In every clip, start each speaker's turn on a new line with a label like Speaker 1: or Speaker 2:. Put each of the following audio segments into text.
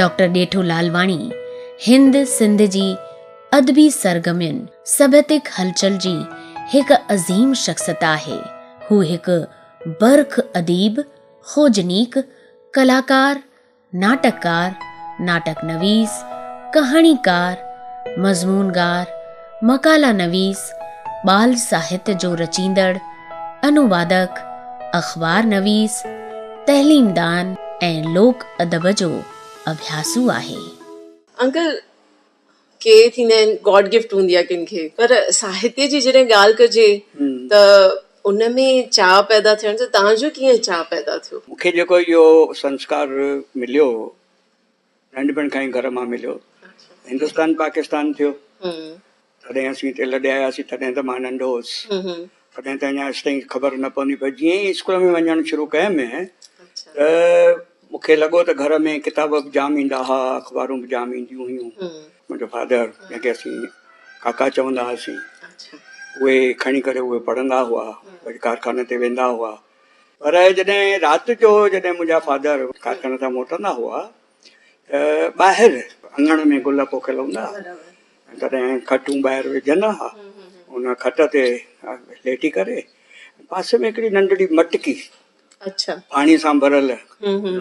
Speaker 1: Doctor ڏيٺو Lalwani Hind Sindh جي ادبي سرگرمين، سڀيتڪ هلچل جي هڪ عظيم شخصيت آهي. هو هڪ برک اديب، خوجنيڪ، ڪلاڪار، ناٽڪڪار، ناٽڪ نويس، ڪهاڻيڪار، مضمونگار، مقالا نويس، ٻال ساهت جو رچيندڙ، انوادڪ، اخبار نويس، تعليمدان ۽ لوڪ ادب جو اڀياسو آهي.
Speaker 2: انڪل ڪي ٿيندا آهن گاڊ گفٽ هوندي آهي ڪن کي پر ساهتيه جي جڏهن ڳالهه ڪجي ته ان ۾ چاهه پيدا ٿيڻ ته توهان جو ڪيئن چاهه پيدا ٿيو؟
Speaker 3: مون کي جيڪو اهو سنسڪار مليو ننڍپڻ کان ئي گهر مان مليو. هندستان پاڪستان ٿيو تڏهن اسين هتي لڏي آياسين تڏهن ته مان ننڍو هوس تڏهن ته اڃا ايستائين خبر نه پوندي پر جيئن ئي اسڪول ۾ وڃڻ شروع ڪيم ته مون کي لڳو ته گهر ۾ ڪتاب به جام ايندا هئا، اخبارون به جام اينديون هيون. منهنجو فادر جنهن کي اسين ڪاڪا چوندا هئاسين، اهي کڻي ڪري اهي پڙهندا هئا، وري ڪارخاني تي ويندا هئا. پر جڏهن رات جو جڏهن منهنجا فادر ڪارخاني تان موٽندا هئا ته ٻاهر اڱڻ ۾ گل پوکيل هوندا هئا، تڏهن کٽون ٻاهر وجهندا هئا، ان کٽ تي ليٽي ڪري پاسي ۾ هڪڙي ننڍڙي مٽڪي
Speaker 2: اڇا.
Speaker 3: پاڻي سان ڀريل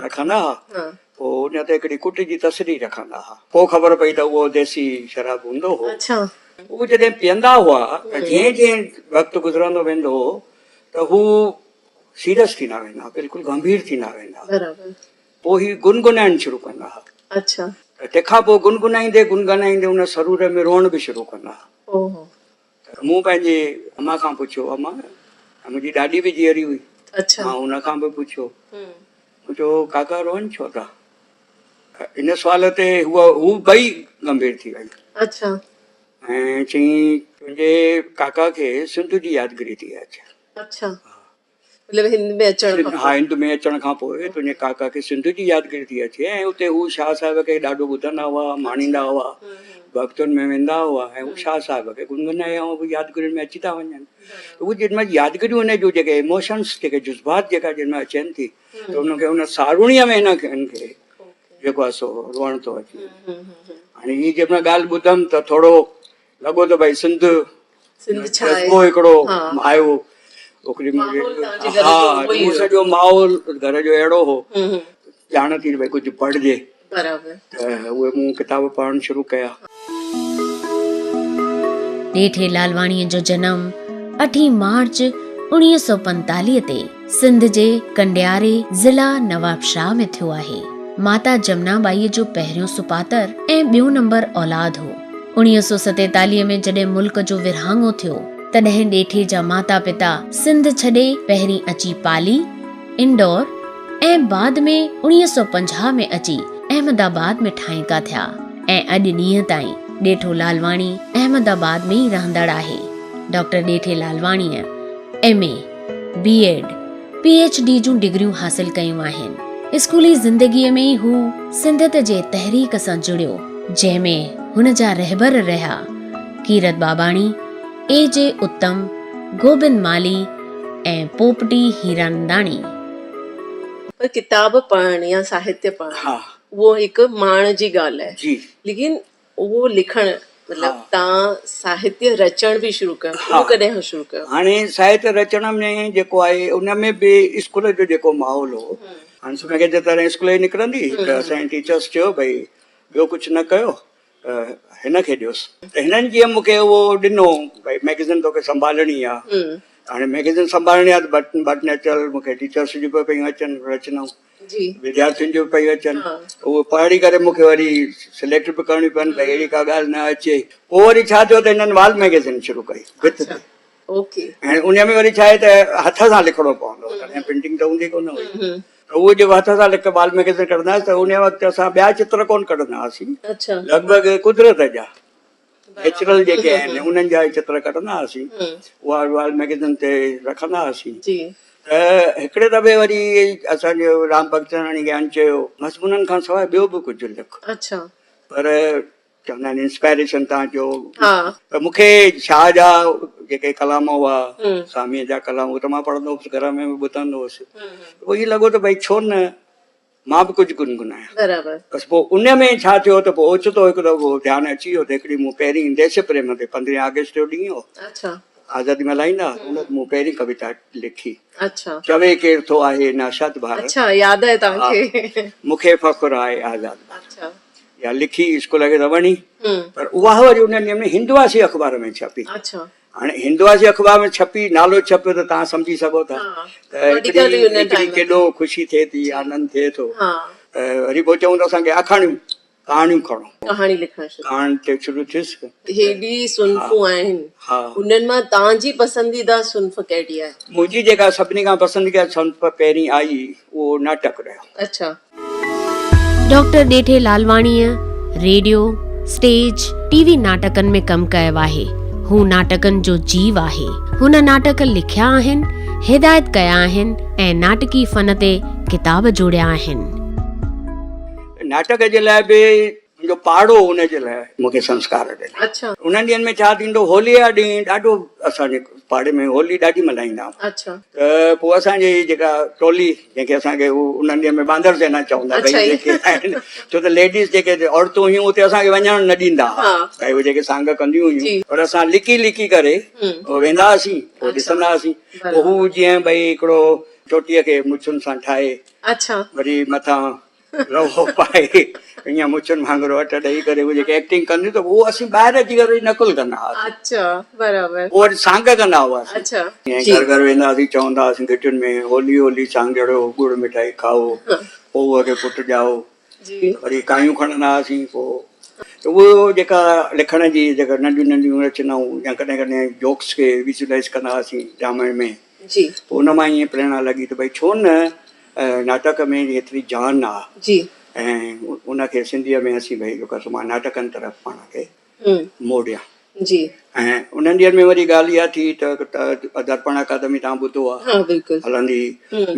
Speaker 3: رکندا ها پوء ان تي هڪڙي ڪٽ جي تسري رکندا ها پوء خبر پئي ته اهو ديسي شراب هوندو هو.
Speaker 2: اڇا.
Speaker 3: اهو جڏهن پيئندا هئا ته جيئن جيئن وقت گذرندو ويندو هو ته هو سيريس ٿيندا ويندا ها بلڪل گنڀير ٿيندا ويندا ها.
Speaker 2: برابر.
Speaker 3: پوء هي گنگنائڻ شروع ڪندا ها.
Speaker 2: اڇا.
Speaker 3: ته تنهن کان پوء گنگنائيندي گنگنائيندي ان سرور ۾ روئڻ به شروع ڪندا ها.
Speaker 2: اوهو.
Speaker 3: ته مون پنهنجي امان کان پڇيو، امان، منهنجي ڏاڏي به جيئري هئي،
Speaker 2: اڇا.
Speaker 3: مان ان کان به پڇيو، مون چيو، ڪاڪا روئن ڇو ٿا؟ ان سوال تي هوء هو ٻئي گنڀير ٿي ويون.
Speaker 2: اڇا.
Speaker 3: ۽ چيائين، تنهنجي ڪاڪا کي سنڌ جي يادگيري ٿي اچي.
Speaker 2: اڇا. مطلب هند ۾ اچڻ کان
Speaker 3: ها هند ۾ اچڻ کان پوء تنهنجي ڪاڪا کي سنڌ جي يادگيري ٿي اچي ۽ اتي هو شاهه صاحب کي ڏاڍو ٻڌندا هئا ماڻيندا هئا وقتن ۾ ويندا هئا ۽ هو شاهه صاحب کي گنگنايا ۽ اهي يادگيرين ۾ اچي ٿا وڃن ته اهي جن مهل يادگيريون هن جون جيڪي ايموشنس جيڪي جذبات جيڪا جن مهل اچن ٿي ته ان کي ان ساروڻيء ۾ هن کي هن کي جيڪو آهي سو روئڻ ٿو اچي هاڻي هي جنهن مهل ڳالهه ٻڌم ته ٿورو لڳو ته ڀائي سنڌ
Speaker 2: سنڌ ڇا آهي؟
Speaker 3: جذبو هڪڙو
Speaker 2: ها.
Speaker 3: آيو اوڪڙي
Speaker 2: ماحول توهان جي گهر
Speaker 3: ها
Speaker 2: جو اهو ئي
Speaker 3: اهو
Speaker 2: هيو.
Speaker 3: سڄو ماحول گهر جو اهڙو هو
Speaker 2: همم
Speaker 3: ڄاڻ ٿي ڀائي ڪجهه پڙهجي
Speaker 2: برابر.
Speaker 3: ته اهي مون ڪتاب پڙهڻ شروع ڪيا.
Speaker 1: ڏيٺي لالواڻيء جو جنم اٺين مارچ 1945 تي سنڌ جي ڪنڊياري ضلع نوابشاهه ۾ ٿيو آهي. ماتا جمنا ٻائيء جو پهريون سپاتر ۽ ٻيو نمبر اولاد هو. 1947 ۾ جڏهن ملڪ جو ورهاڱو ٿيو، تڏهن ڏيٺي جا ماتا پتا سنڌ ڇڏي پهرين اچي پالي، انڊور ۽ بعد ۾ 1950 ۾ اچي احمد آباد ۾ ٺائنڪا ٿيا ۽ اڄ ڏينهن تائين ڏيٺو لالواڻي احمد آباد ۾ ئي رهندڙ آهي. ڊاڪٽر ڏيٺي لالواڻيء M. A. B Ed, P H D جون ڊگريون حاصل ڪيون آهن. اسڪولي زندگيء ۾ ئي هو سنڌيت جي تحريڪ سان جڙيو، جنهن ۾ هن جا رهبر رهيا، ڪيرت ٻاٻاڻي، اي جي اتم، گوبند مالهي ۽ پوپٽي هيراننداڻي.
Speaker 2: پر ڪتاب پڙهڻ يا ساهتيه پڙهڻ اهو هڪ ماڻ جي ڳالهه آهي، ليڪن اهو لکڻ مطلب تان ساهتيه رچڻ به شروع ڪيو اهو ڪڏهن کان شروع ڪيو؟
Speaker 3: هاڻي ساهتيه رچڻ ۾ جيڪو آهي ان ۾ به اسڪول جو جيڪو ماحول هو هاڻي سمجهه کي جڏهن اسڪول جي نڪرندي ته اسان جي ٽيچرس چيو ڀئي ٻيو ڪجهه نه ڪيو ته هن کي ڏيوس ته هنن جيئن مون کي اهو ڏنو ڀئي ميگزين توکي سنڀالڻي آهي هاڻي ميگزين سنڀالڻي آهي ته بٽ نيچرل مون کي ٽيچرس جون به پيون اچن رچنائون وديارٿين جون به پيون اچن اهي پڙهي ڪري مون کي وري سليڪٽ به ڪرڻيون پون ڀئي اهڙي ڪا ڳالهه نه اچي پوء وري ڇا ٿيو ته هنن وال ميگزين شروع ڪئي ڀت تي ۽ ان ۾ وري ڇا آهي ته هٿ سان لکڻو پوندو هو تڏهن پرنٽنگ ته هوندي ڪونه هئي ته اهو جيڪو هٿ سان لک وال ميگزين ڪڍندا هئاسين ته ان وقت اسان ٻيا چتر ڪونه ڪڍندا هئاسين لڳ ڀڳ قدرت جا نيچرل جيڪي آهن انهن جا چتر ڪڍندا هئاسين اها وال ميگزين تي رکندا هئاسين ته هڪڙي دفعي وري اسان جو رام بخشاڻي گيان چيو مضمونن کان سواء ٻيو به ڪجهه لک
Speaker 2: اڇا
Speaker 3: پر چوندا آهن انسپائريشن تان جو ته مون کي شاهه جا جيڪي ڪلام هئا ساميء جا ڪلام اهي ته مان پڙهندو هوس گهر ۾ به ٻڌندو هوس پوء ائين لڳو ته ڀئي ڇو نه مان به ڪجهه گنگنايان.
Speaker 2: برابر.
Speaker 3: بس پوء ان ۾ ڇا ٿيو ته پوء اوچتو هڪ دفعو ڌيان اچي ويو ته هڪڙي مون پهرين ديش پريم تي پندرهين آگسٽ جو ڏينهن هو.
Speaker 2: اڇا.
Speaker 3: آزادي ملهائيندا ان تي مون پهرين ڪويتا لکي.
Speaker 2: اڇا.
Speaker 3: چوي ڪير ٿو آهي ناشاد ڀارت.
Speaker 2: اڇا ياد آهي توهان کي.
Speaker 3: مون کي فخر آهي آزاد ڀارت.
Speaker 2: اڇا.
Speaker 3: اها لکي اسڪول کي ته وڻي پر اها وري انهن ڏينهن ۾ هندواسي اخبار ۾ ڇپي.
Speaker 2: اڇا.
Speaker 3: هاڻي هندواسي اخبار ۾ ڇپي نالو ڇپيو ته توهان سمجهي سگهو ٿا ته هڪڙي هڪڙي ڪيڏو خوشي ٿئي ٿي آنند ٿئي ٿو. وري پوء چئون ته اسان کي آکاڻيون ڪهاڻيون کڻو.
Speaker 2: ڪهاڻي لکڻ شروع.
Speaker 3: ڪهاڻي تي شروع ٿيس.
Speaker 2: هيڏي صنفون آهن انهن مان توهان جي پسنديده صنف ڪهڙي آهي؟
Speaker 3: منهنجي جيڪا سڀني کان پسنديده صنف پهرين آئي اهو ناٽڪ رهيو.
Speaker 2: اڇا.
Speaker 1: ڊاڪٽر ڏيٺي لالواڻيء ريڊيو، اسٽيج، ٽي وي ناٽڪن ۾ ڪم ڪيو آهي. هو ناٽڪن جو جيو آهي. هن ناٽڪ لکيا آهن، هدايت ڪيا آهن ۽ ناٽڪي فن تي ڪتاب جوڙيا آهن.
Speaker 3: ناٽڪ جي لاء به منهنجو پاڙو ان جي لاء مون کي سنسڪار ڏنا.
Speaker 2: اڇا.
Speaker 3: انهن ڏينهن ۾ ڇا ٿيندو هوليء جا ڏينهن ڏاڍو اسان جي پاڙي ۾ هولي ڏاڍي ملهائيندا هئا.
Speaker 2: اڇا.
Speaker 3: ته پوء اسان جي جيڪا ٽولي جنهن کي اسان کي هو انهن ڏينهن ۾ باندر سينا چوندا ڀئي جيڪي آهن ڇو ته ليڊيز جيڪي عورتون هيون اتي اسان کي وڃڻ نه ڏيندا هئا ڀئي اهي جيڪي سانگ ڪنديون هيون پر اسان لڪي لڪي ڪري ويندا هئاسين پوء ڏسندا هئاسين پوء هو جيئن ڀئي هڪڙو چوٽيء کي مڇن سان ٺاهي
Speaker 2: اڇا.
Speaker 3: وري مٿان رئو پائي ائين مڇن وانگر وٽ ڏئي ڪري اهي جيڪي ايڪٽنگ ڪنديون ته اهو اسين ٻاهر اچي ڪري نقل ڪندا هئاسين.
Speaker 2: اڇا برابر.
Speaker 3: پوء وري سانگ ڪندا هئاسين.
Speaker 2: اڇا.
Speaker 3: ائين گهر گهر ويندا هئاسين چوندا هئاسين گهٽين ۾ هولي هولي سانگيئڙو ڳڙ مٺائي کائو پوء کي پٽ ڄائو.
Speaker 2: جي.
Speaker 3: وري ڪايون کڻندا هئاسين پوء ته اهو جيڪا لکڻ جي جيڪا ننڍيون ننڍيون رچنائون يا ڪڏهن ڪڏهن جوڪس کي ويزولائيز ڪندا هئاسين ڊرامن ۾.
Speaker 2: جي.
Speaker 3: پوء ان مان ائين پريرڻا لڳي ته ڀئي ڇو نه ناٽڪ ۾ هيتري جان آ
Speaker 2: جي.
Speaker 3: ۽ ان کي سنڌيء ۾ اسين ڀئي جيڪو سو مان ناٽڪن طرف پاڻ کي موڙيان.
Speaker 2: جي.
Speaker 3: ۽ انهن ڏينهن ۾ وري ڳالهه اها ٿي ته درپڻ اڪادمي توهان ٻڌو آ.
Speaker 2: ها بلڪل.
Speaker 3: هلندي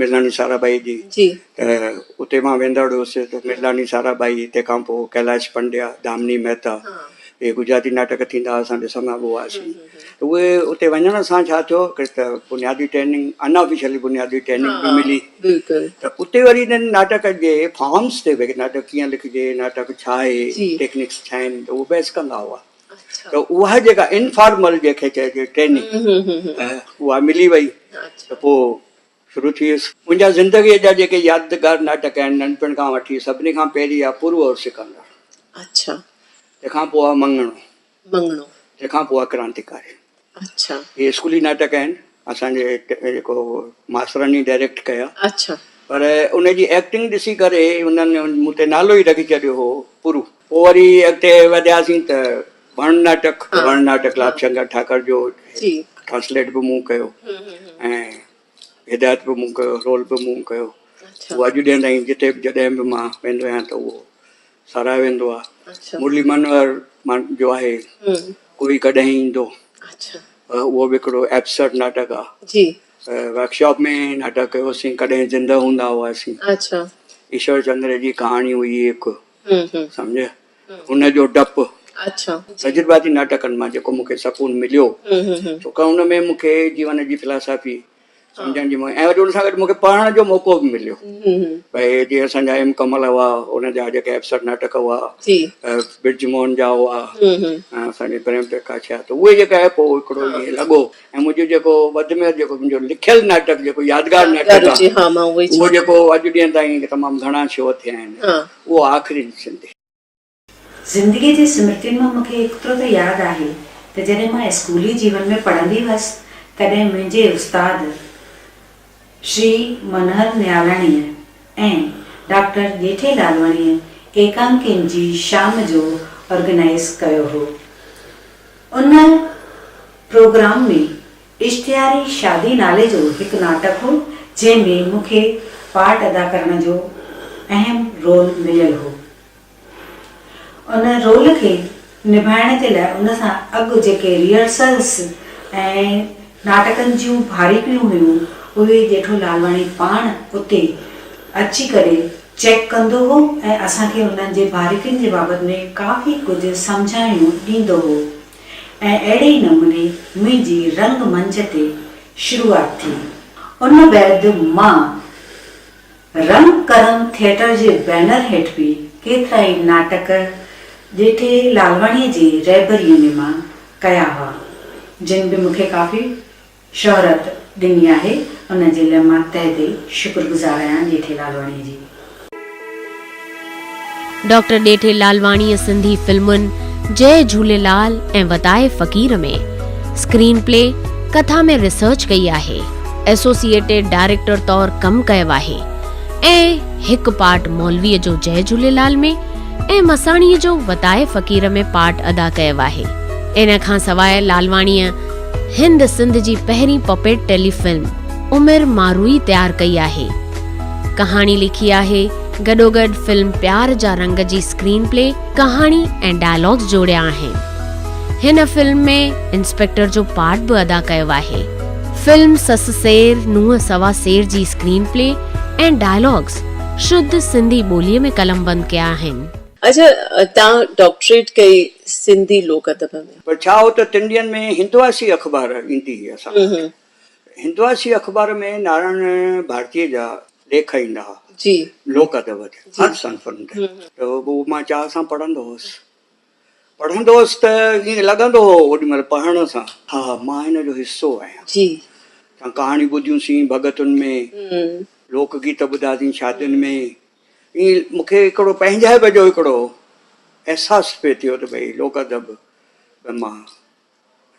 Speaker 3: مرلاڻي ساراڀائي جي.
Speaker 2: جي.
Speaker 3: ته اتي مان ويندڙ هوس ته مرلاڻي ساراڀائي تنهن کان پوء ڪيلاش پنڊيا، دامني مهتا اهي گجراتي ناٽڪ ٿيندا هئا اسان ڏسندا به هئاسين. ته اهي اتي وڃڻ سان ڇا ٿيو هڪ ته بنيادي ٽريننگ ان آفيشلي بنيادي ٽريننگ به ملي ته اتي وري انهن ناٽڪ جي فارمس تي ڀئي ناٽڪ ڪيئن لکجي ناٽڪ ڇا آهي ٽيڪنڪس ڇا آهن ته اهو بحث ڪندا هئا ته اها جيڪا انفارمل جنهن کي چئجي ٽريننگ اها ملي وئي ته پوء شروع ٿي ويس. منهنجا زندگيء جا جيڪي يادگار ناٽڪ آهن ننڍپڻ کان وٺي سڀني کان پهرين آهي پورو اور سڪندر.
Speaker 2: اڇا.
Speaker 3: تنهن کان پوء آهي مڱڻو.
Speaker 2: مڱڻو.
Speaker 3: تنهن کان پوء آهي ڪرانتيڪاري.
Speaker 2: اڇا.
Speaker 3: اهي اسڪولي ناٽڪ آهن اسان جي جيڪو ماسترن ئي ڊائريڪٽ ڪيا.
Speaker 2: اڇا.
Speaker 3: پر ان جي ايڪٽنگ ڏسي ڪري انهن مون تي نالو ئي رکي ڇڏيو هو پورو. پوء وري اڳتي وڌياسين ته وڻ ناٽڪ، وڻ ناٽڪ لاڀ شنڪر ٺاڪر جو ٽرانسليٽ به مون ڪيو ۽ هدايت به مون ڪيو، رول به مون ڪيو. اهو اڄ ڏينهن تائين جتي به جڏهن به مان ويندو آهيان ته اهو ساراهيو ويندو آهي. مرلي منوهر جو آهي ڪوئي ڪڏهن ايندو، اهو به هڪڙو ايبسرڊ ناٽڪ آهي. ورڪشاپ ۾ ناٽڪ ڪيوسين، ڪڏهن زنده هوندا هئاسين. ايشور چندر جي ڪهاڻي هئي هڪ، سمجهه ان جو ڊپ. تجرباتي ناٽڪن مان جيڪو مون کي سڪون مليو، ڇو ته ان ۾ مون کي جيون جي فلاسافي سمجهڻ جي ۽ وري ان سان گڏ مون کي پڙهڻ جو موقعو به مليو. ڀئي جيئن اسان جا ايم ڪمل هئا، ان جا جيڪي ايبسرڊ ناٽڪ هئا، برج موهن جا هئا، اسان جي پريم پرڪاش جا، ته اهي جيڪا آهي پوء هڪڙو ائين لڳو ۽ منهنجو جيڪو وڌ ۾ وڌ جيڪو منهنجو لکيل ناٽڪ جيڪو يادگار ناٽڪ آهي، اهو جيڪو اڄ ڏينهن تائين تمام گهڻا شو ٿيا آهن، اهو آخرين سنڌي.
Speaker 4: زندگيء جي سمرتين مان مون کي ايترو ته ياد آهي ته جڏهن مان اسڪولي جيون ۾ پڙهندي هئس تڏهن منهنجي استاد شري منهر نيالاڻيء ۽ ڊاڪٽر ڄيٺي لالواڻيء ايڪانڪين جي شام جو آرگنائيز ڪيو هو. ان پروگرام ۾ اشتهاري شادي نالي جو هڪ ناٽڪ هو جنهن ۾ مون کي پارٽ ادا ڪرڻ جو اهم رول مليل هو. ان رول کي نڀائڻ جي لاء ان سان اڳ جيڪي ريهرسلس ۽ ناٽڪن جون باريڪيون هيون اهي ڄيٺو لالواڻي پاڻ اتي اچي ڪري چيڪ ڪندو هو ۽ اسان کي انهن جي باريڪين جي بابت ۾ ڪافي ڪجهه سمجهاڻيون ڏيندو هو ۽ اهڙي ئي نموني منهنجي رنگ منچ تي شروعات ٿي. ان بعد مان. رنگ ڪرم ٿيٽر جي بينر هيٺ به ڪيترائي ناٽڪ ڄيٺي لالواڻيء جي رهبريء ۾ مان ڪيا هئا، جن به مون کي ڪافي شهرت ڏني آهي، ان جي لاء مان تهه دل شڪر گذار آهيان ڄيٺي لالواڻيء جي.
Speaker 1: ڊاڪٽر ڄيٺي لالواڻيء سنڌي فلمن جئه جهوليلال ۽ وتائي فقير ۾ اسڪرين پلي، ڪٿا ۾ ريسرچ ڪئي آهي. ايسوسيئيٽيڊ ڊائريڪٽر طور ڪم ڪيو آهي ۽ هڪ پارٽ مولويء جو جئه جهوليلال ۾ ۽ مساڻيء جو وتائي فقير ۾ پارٽ ادا ڪيو آهي. ان کان سواء لالواڻيء هند سنڌ جي پهرين پپيٽ ٽيلي فلم عمر ماروئي تيار ڪئي آهي. ڪهاڻي لکي آهي، گڏوگڏ فلم پيار جا رنگ جي اسڪرين پلي، ڪهاڻي ۽ ڊائلاگز جوڙيا آهن. هن فلم ۾ انسپيڪٽر جو پارٽ به ادا ڪيو آهي. فلم سس سير نونهن سوا سير جي اسڪرين پلي ۽ ڊائلاگز شڌ سنڌي ٻوليء ۾ قلمبند ڪيا آهن.
Speaker 2: اڇا توهان ڊاڪٽريٽ ڪئي سنڌي لوڪ ادب ۾.
Speaker 3: پر ڇا هو ته تن ڏينهن ۾ هندواسي اخبار ايندي هئي اسان وٽ. هندواسي اخبار ۾ نارائڻ ڀارتيء جا ليک ايندا هئا.
Speaker 2: جي.
Speaker 3: لوڪ ادب تي هر صنفن تي ته اهو مان چاهه سان پڙهندو هوس. پڙهندو هوس ته ائين لڳندو هو اوڏي مهل پڙهڻ سان ها مان هن جو حصو آهيان.
Speaker 2: جي.
Speaker 3: اسان ڪهاڻيون ٻڌيون سين ڀڳتن ۾، لوڪ گيت ٻڌاسين شادين ۾، ائين مون کي هڪڙو پنهنجائپ جو هڪڙو احساس پئي ٿيو ته ڀئي لوڪ ادب ۾ مان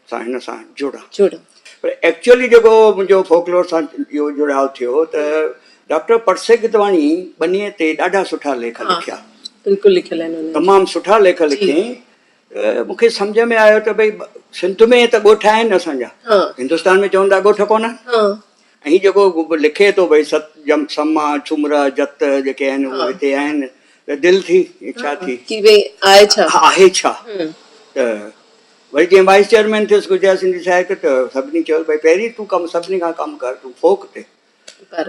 Speaker 3: سان هن سان جڙان.
Speaker 2: جڙان.
Speaker 3: پر ايڪچوئلي جيڪو منهنجو فوڪلور سان اهو جڙاء ٿيو ته ڊاڪٽر پرسي گدواڻي ٻنيء تي ڏاڍا سٺا ليک لکيا.
Speaker 2: بلڪل لکيل آهن انهن جا.
Speaker 3: تمام سٺا ليک لکيائين. مون کي سمجهه ۾ آيو ته ڀئي سنڌ ۾ ته ڳوٺ آهن اسان جا. هندستان ۾ چون ٿا ڳوٺ ڪونهن. ۽ هي جيڪو لکي ٿو ڀئي ست جم سما ڇومرا جت جيڪي آهن اهي هتي آهن ته دل ٿي ڇا ٿي.
Speaker 2: ڪي ڀئي آهي ڇا.
Speaker 3: آهي ڇا ته وري جيئن وائيس چيئرمين ٿيس گجرات سنڌي ساهتيه ته سڀني چيو ڀئي پهرين تون ڪم سڀني کان ڪم ڪر تون فوڪ تي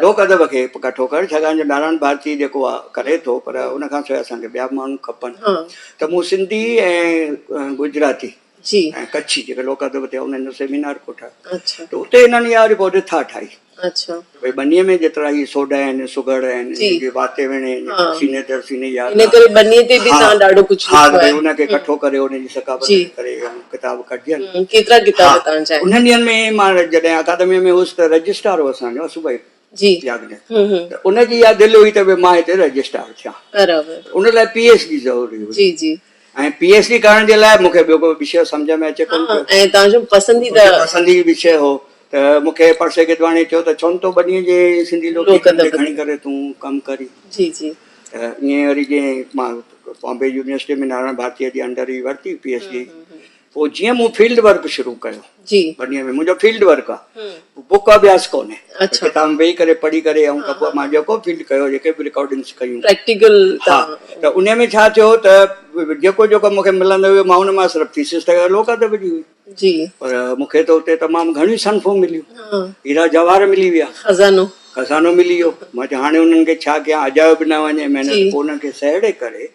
Speaker 3: لوڪ ادب کي ڪٺو ڪر ڇاڪاڻ جو نارائڻ ڀارتي جيڪو آ ڪري ٿو پر ان کان سواء اسان کي ٻيا به ماڻهو کپن ته مون سنڌي ۽ گجراتي ۽ ڪڇي جيڪي لوڪ ادب تي انهن جو سيمينار ڪوٺايو ته اتي انهن اها وري پوء رٿا ٺاهي ڀئي ٻنيء ۾ جيترا هي سوڍا آهن، سگهڙ آهن، جن جي واتي ويڻي سيني در سيني ياد
Speaker 2: ان ڪري ٻنيء تي به توهان ڏاڍو ڪجهه
Speaker 3: لکيو آهي. ها ته ڀئي ان کي ڪٺو ڪري ان جي ثقافت تي ڪري ڪتاب ڪڍجن.
Speaker 2: ڪيترا ڪتاب توهان جا آهن؟
Speaker 3: انهن ڏينهن ۾ مان جڏهن اڪادميء ۾ هوس ته رجسٽرار هو اسان جو اسوڀائي ياگنڪ ته ان جي اها دل هئي ته ڀئي مان هتي رجسٽرار ٿيان.
Speaker 2: برابر.
Speaker 3: ان لاء پي ايڇ ڊي ضروري هئي.
Speaker 2: جي جي.
Speaker 3: ۽ پي ايڇ ڊي ڪرڻ جي لاء مون کي ٻيو ڪو وشيه سمجهه ۾ اچي ڪونه پيو.
Speaker 2: ۽ توهان جو پسنديده.
Speaker 3: منهنجو پسنديده وشيه هو ته مون کي پرسي گدواڻي چيو ته ڇو نه ٿو ٻنيء جي سنڌي لوڪ گيتن تي کڻي ڪري تون ڪم ڪرين.
Speaker 2: جي جي.
Speaker 3: ته ائين وري جيئن مان بامبي يونيورسٽي ۾ نارائڻ ڀارتيء جي انڊر ئي ورتي پي ايڇ ڊي. پوء جيئن مون فيلڊ ورڪ شروع ڪيو
Speaker 2: جي.
Speaker 3: ٻنيء ۾ منهنجو فيلڊ ورڪ آ بڪ اڀياس ڪونهي. ڪتاب ۾ ويهي ڪري پڙهي ڪري ۽ ڪبو آ مان جيڪو فيلڊ ڪيو جيڪي به رڪارڊنگس ڪيون
Speaker 2: پريڪٽيڪل
Speaker 3: ها ته انهي ۾ ڇا ٿيو ته جيڪو جيڪو مون کي ملندو ويو مان ان مان صرف ٿيسز ته لوڪ ادب جي هئي
Speaker 2: جي.
Speaker 3: پر مون کي ته اتي تمام گهڻيون صنفون مليون هيرا جواهر ملي ويا
Speaker 2: خزانو
Speaker 3: خزانو ملي ويو مان چيو هاڻي انهن کي ڇا ڪيان اجايو به نه وڃي محنت پوء انهن کي سهيڙي ڪري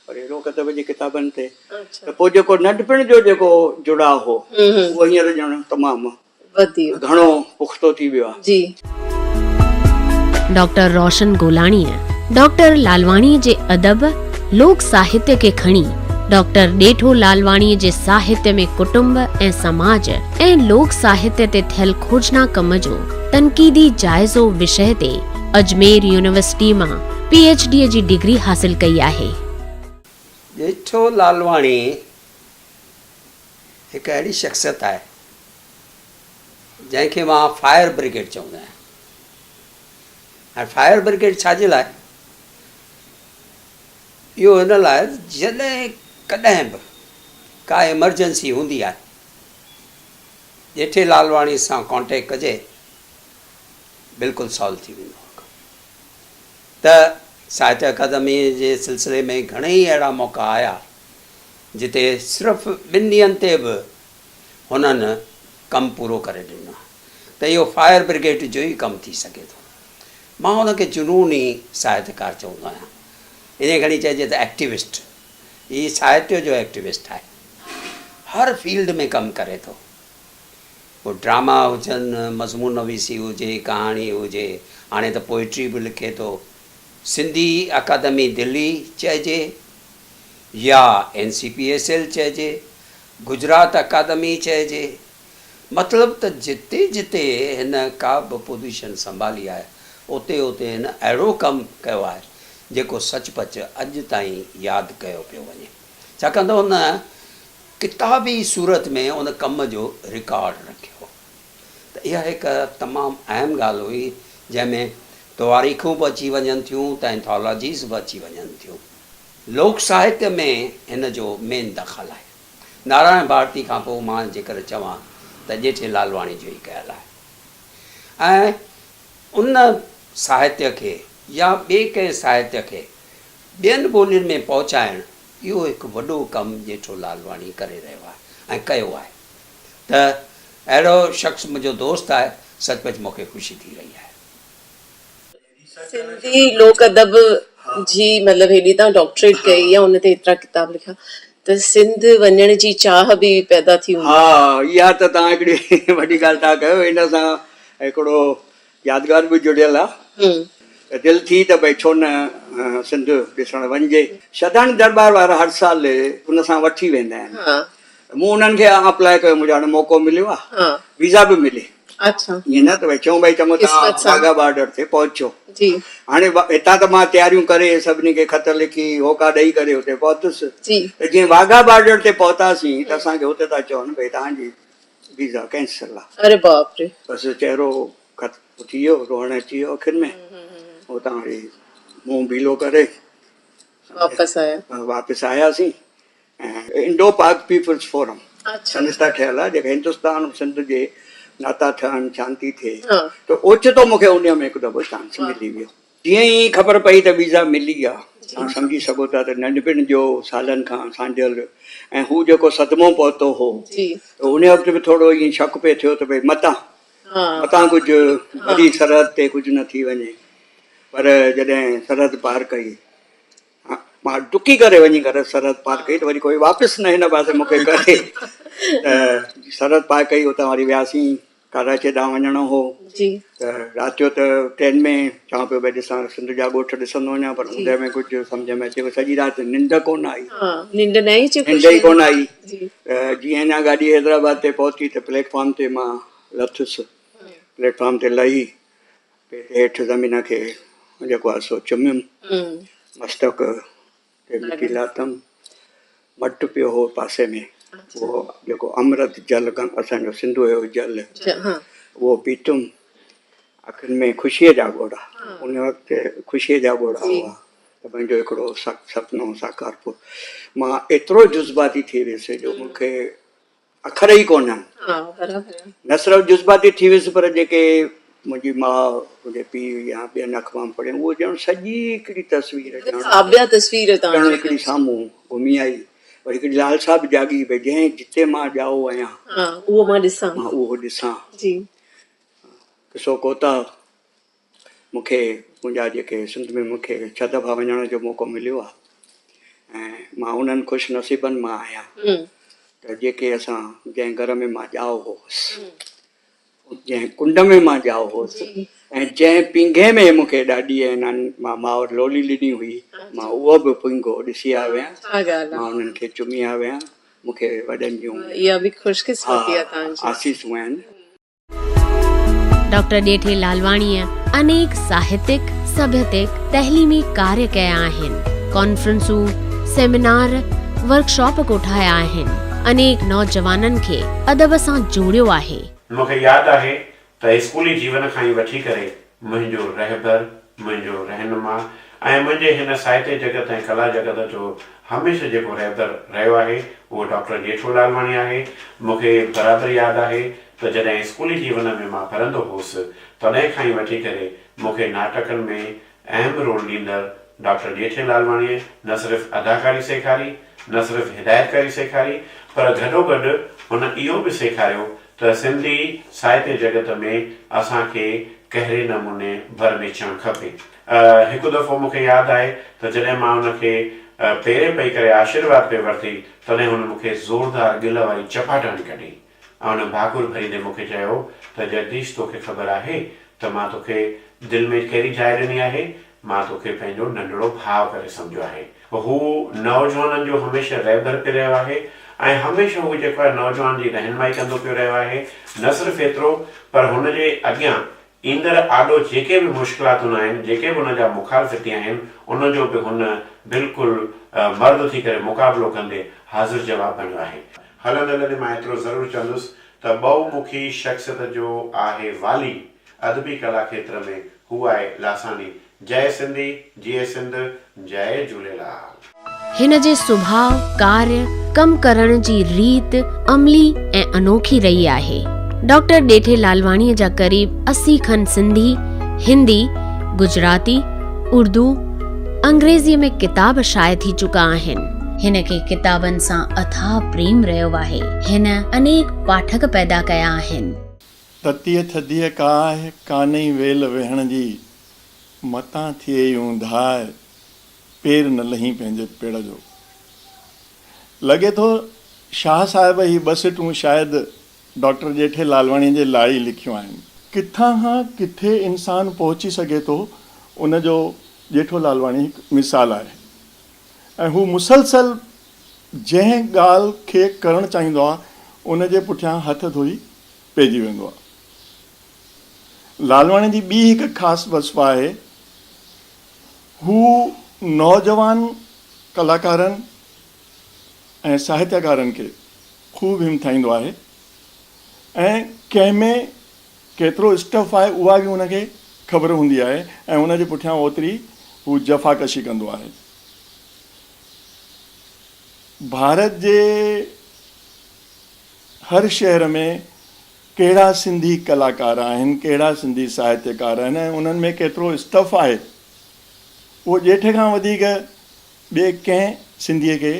Speaker 3: پر اهڙو ڪتب جي ڪتابن تي ته پوء جيڪو ننڍپڻ جو جيڪو جڙاء هو اهو هينئر ڄڻ تمام گهڻو پختو ٿي ويو آهي.
Speaker 2: جي.
Speaker 1: ڊاڪٽر روشن گولاڻيء ڊاڪٽر لالواڻيء جي ادب، لوڪ ساهتيه کي کڻي ڊاڪٽر ڏيٺو لالواڻيء جي ساهتيه ۾ ڪٽنب ۽ سماج ۽ لوڪ ساهتيه تي ٿيل کوجنا ڪم جو تنقيدي جائزو وشيه تي اجمير يونيورسٽي مان پي ايڇ ڊي جي ڊگري حاصل ڪئي آهي.
Speaker 5: ڄيٺو لالواڻي هڪ اهڙي شخصيت آهي، جنهن کي مان فائر برگيڊ چوندو آهيان. هاڻي فائر برگيڊ ڇا جي لاء؟ اهو هن لاء جڏهن ڪڏهن به ڪا ايمرجنسي هوندي آهي، ڄيٺي لالواڻي سان ڪانٽيڪٽ ڪجي، بلڪل سالو ٿي ويندو آهي ڪم. ته ساهتيه اڪادميء جي سلسلي ۾ گهڻيئي اهڙا موقعا آيا، جتي صرف ٻن ڏينهن تي به هنن ڪم پورو ڪري ڏنو آهي ته اهو فائر برگيڊ جو ئي ڪم ٿي سگهي ٿو. مان هن کي جنوني ساهتيڪار چوندو آهيان. انهيء کڻي چئجي ته ايڪٽيوسٽ. هي ساهتيه جو ايڪٽيوسٽ آهي. هر فيلڊ ۾ ڪم ڪري ٿو. پوء ڊراما هجن، مضمون نويسي هجي، ڪهاڻي هجي، هاڻي ته پوئٽري به لکي ٿو. سنڌي اڪادمي دلي چئجي يا N C P S L چئجي، گجرات اڪادمي چئجي، مطلب ته جتي جتي هن ڪا به پوزيشن سنڀالي آهي، اتي اتي هن اهڙو ڪم ڪيو آهي، جيڪو سچ پچ اڄ تائين ياد ڪيو پيو وڃي. ڇاڪاڻ ته هن ڪتابي صورت ۾ ان ڪم جو رڪارڊ رکيو. ته اها هڪ تمام اهم ڳالهه هئي، جنهن ۾ تواريخون به اچي وڃن ٿيون ته اينٿالاجيز به اچي وڃن ٿيون. لوڪ ساهتيه ۾ هن جو مين دخل آهي. نارائڻ ڀارتي کان پوء مان جيڪر چوان ته ڄيٺي لالواڻي جو ئي ڪيل آهي ۽ ان ساهتيه کي يا ٻئي ڪنهن ساهتيه کي ٻين ٻولين ۾ پهچائڻ اهو هڪ وڏو ڪم ڄيٺو لالواڻي ڪري رهيو آهي ۽ ڪيو آهي ته اهڙو شخص منهنجو دوست آهي سچ پچ مون کي خوشي ٿي رهي آهي.
Speaker 2: سنڌي لوڪ ادب جي مطلب هيڏي تان ڊاڪٽريٽ ڪئي يا ان تي ايترا ڪتاب لکيا ته سنڌ وڃڻ جي چاهه به پيدا ٿي هوندي.
Speaker 3: ها اها ته توهان هڪڙي وڏي ڳالهه ٿا ڪيو ان سان هڪڙو يادگار به جڙيل آ ته دل ٿي ته ڀئي ڇو نه سنڌ ڏسڻ وڃجي. شهداڻي درٻار وارا هر سال ان سان وٺي ويندا آهن. مون انهن کي اپلاء ڪيو منهنجو هاڻي موقعو مليو آ ويزا به ملي ائين نه ته ڀئي چئون ڀئي چڱو توهان واگها بارڊر تي پهچو هاڻي هتان ته مان تياريون ڪري سڀني کي خط لکي هوڪا ڏئي ڪري اتي پهتس ته جيئن واگها بارڊر تي پهتاسين ته اسان کي اتي ٿا چون ڀئي توهان جي ويزا ڪينسل آ
Speaker 2: اري باپ ري
Speaker 3: بس چهرو خط ٿي ويو روئڻ اچي ويو اکين ۾ اتان وري منهن ڀيلو ڪري
Speaker 2: واپس آيا
Speaker 3: واپس آياسين ۽ انڊو پاڪ پيپلز فورم سنسٿا ٺهيل آهي جيڪا هندستان ۽ سنڌ جي ناتا ٺهن شانتي ٿئي ته اوچتو مون کي انهيء ۾ هڪ دفعو چانس ملي ويو. جيئن ئي خبر پئي ته ويزا ملي آ توهان سمجهي سگهو ٿا ته ننڍپڻ جو سالن کان سانڍيل ۽ هو جيڪو صدمو پهتو هو ته انهيء وقت به ٿورو ائين شڪ پئي ٿيو ته ڀئي متان متان ڪجهه وري سرحد تي ڪجهه نه ٿي وڃي پر جڏهن سرحد پار ڪئي مان ڊڪي ڪري وڃي ڪري سرحد پار ڪئي ته وري ڪوئي واپس نه هن پاسي مون کي ڪري ته سرحد پار ڪئي اتان وري وياسين ڪراچي ڏانهن وڃڻو هو ته رات جو ته ٽرين ۾ چوان پيو ڀئي ڏسان سنڌ جا ڳوٺ ڏسندو وڃان پر اوندهه ۾ ڪجهه سمجهه ۾ اچي سڄي رات ننڊ ڪونه آئي
Speaker 2: ننڊ نه آئي
Speaker 3: ننڊ ئي ڪونه آئي ته جيئن اڃا گاڏي حيدرآباد تي پهتي ته پليٽ فارم تي مان لٿس پليٽ فارم تي لهي پيٽ هيٺ زمين کي جيڪو آهي سو چميم، مستڪ تي مٽي لاتم، مٽ پيو هو پاسي ۾ اهو جيڪو امرت جل اسان جو سنڌوء جو جل اهو پيتم، اکين ۾ خوشيء جا ڳوڙها، ان وقت خوشيء جا ڳوڙها هئا ته منهنجو هڪڙو سپنو ساڪار ٿيو، مان ايترو جذباتي ٿي ويس جو مون کي اکر ئي ڪونهن. نه صرف جذباتي ٿي ويس پر جيڪي منهنجي ماء، منهنجي پيء يا ٻين اخبارن پڙهيم اهو ڄڻ سڄي هڪڙي تصوير ڄڻ ڄڻ هڪڙي سامهون گهمي آئي. وري هڪڙي لالسا به جاڳي پئي جنهن جتي مان ڄائو آهيان
Speaker 2: اهو مان ڏسان.
Speaker 3: مان اهو ڏسان. قصو ڪوتاهه مون کي منهنجا جيڪي سنڌ ۾ مون کي ڇهه دفعا وڃڻ جو موقعو مليو آهي ۽ مان انهن خوش نصيبن مان آهيان ته جيڪي اسان جنهن گهر ۾ مان ڄائو هوس جنهن ڪنڊ ۾ مان ڄائو هوس ۽ جنهن پينگهي ۾ مون کي ڏاڏي ۽ ناني مان ماء لولي ڏني هئي مان اهو به پينگهو ڏسي آيو آهيان مان انهن کي چمي آيو آهيان مون کي وڏن جون
Speaker 2: اها به خوش قسمتي آهي توهان جي
Speaker 3: آسيسون آهن.
Speaker 1: ڊاڪٽر ڄيٺي لالواڻيء انيڪ ساهتڪ، سڀيتڪ، تعليمي ڪاريه ڪيا آهن. ڪانفرنسون، سيمينار، ورڪشاپ ڪوٺايا آهن. انيڪ نوجوانن کي ادب سان جوڙيو آهي.
Speaker 6: مون کي ياد آهي ته اسڪولي جيون کان ئي وٺي ڪري منهنجو رهبر، منهنجو رهنما ۽ منهنجي هن ساهتيه جڳت ۽ ڪلا جڳت جو هميشه جيڪو رهبر رهيو آهي، اهو ڊاڪٽر ڄيٺو لالواڻي آهي. مون کي برابر ياد آهي ته جڏهن اسڪولي جيون ۾ مان پڙهندو هوس، تڏهن کان ئي وٺي ڪري مون کي ناٽڪن ۾ اهم رول ڏيندڙ ڊاڪٽر ڄيٺي لالواڻيء نه صرف اداڪاري سيکاري، نه صرف هدايتڪاري سيکاري، پر گڏوگڏ هن اهو به سيکاريو ته سنڌي ساهتيه جڳت ۾ اسان کي ڪهڙي نموني ڀر ويڇڻ کپي. هڪ دفعو مون کي ياد آهي ته جڏهن مان هن کي پيرين پئي ڪري آشيرواد پئي ورتي، تڏهن هن مون کي زوردار ڳل واري چپاٽ هڻي ڪڍي ۽ هن ڀاڪر ڀريندي مون کي چيو ته جگديش توکي خبر آهي ته مان توکي دل ۾ ڪهڙي جاء ڏني آهي؟ مان توکي پنهنجو ننڍڙو ڀاء ڪري سمجهيو آهي. هو نوجوانن جو هميشه رهبر پئي رهيو آهي ۽ هميشه هو جيڪو آهي نوجوان جي رهنمائي ڪندو پيو رهيو آهي. نه صرف ايترو پر هن جي اڳيان ايندڙ آڏو جيڪي به مشڪلاتون آهن، جيڪي به ان جا مخالفتي آهن، ان جو به هن بلڪل مرد ٿي ڪري مقابلو ڪندي حاضر جواب بڻيو آهي. هلندي هلندي مان ايترو ضرور چوندس ته ٻهو مکي شخصيت جو آهي والي ادبي ڪلا کيتر ۾ هو آهي لاثاني. جئي سنڌي، جيئي سنڌ، جئي جهوليلال.
Speaker 1: هن جي سڀاء، ڪاريه، ڪم ڪرڻ جي ريت عملي ۽ انوکي رهي آهي. ڊاڪٽر ڏيٺي لالواڻيء جا قريب 80 کن سنڌي، هندي، گجراتي، اردو، انگريزيء ۾ ڪتاب شايع ٿي چڪا آهن. هن کي ڪتابن سان اٿاهه پريم رهيو آهي. هن انيڪ پاٺڪ پيدا ڪيا آهن.
Speaker 7: تتيء ٿڌيء ڪاهه، ڪانهي ويل ويهڻ جي، متان ٿئي اونداهه، پير نه لهين پنهنجي پڙ جو. لڳي ٿو شاهه صاحب هي ٻه سٽون شايد ڊاڪٽر ڄيٺي لالواڻيء جي لاء ئي لکيون آهن. ڪٿان کان ڪٿي انسان پهچي سگهي ٿو ان جو ڄيٺو لالواڻي هڪ مثال آهي ۽ هو مسلسل جنهن ڳالهه کي ڪرڻ چاهيندو آهي ان جي پٺيان هٿ ڌوئي پئجي ويندو آهي. لالواڻي جي ٻي هڪ خاص وصف آهي هو نوجوان ڪلاڪارن ۽ ساهتيڪارن کي خوب همٿائيندو آهي ۽ ڪنهن ۾ ڪيترو اسٽف آهي اها به هن کي خبر هوندي آهي ۽ ان جي پٺيان اوتري هو جفاڪشي ڪندو آهي. ڀارت جي هر شهر ۾ ڪهڙا سنڌي ڪلاڪار آهن، ڪهڙا سنڌي ساهتيڪار آهن ۽ انهن ۾ ڪيترو اسٽف آهي، اهو ڄيٺي کان وڌيڪ ٻئي ڪنهن سنڌيء کي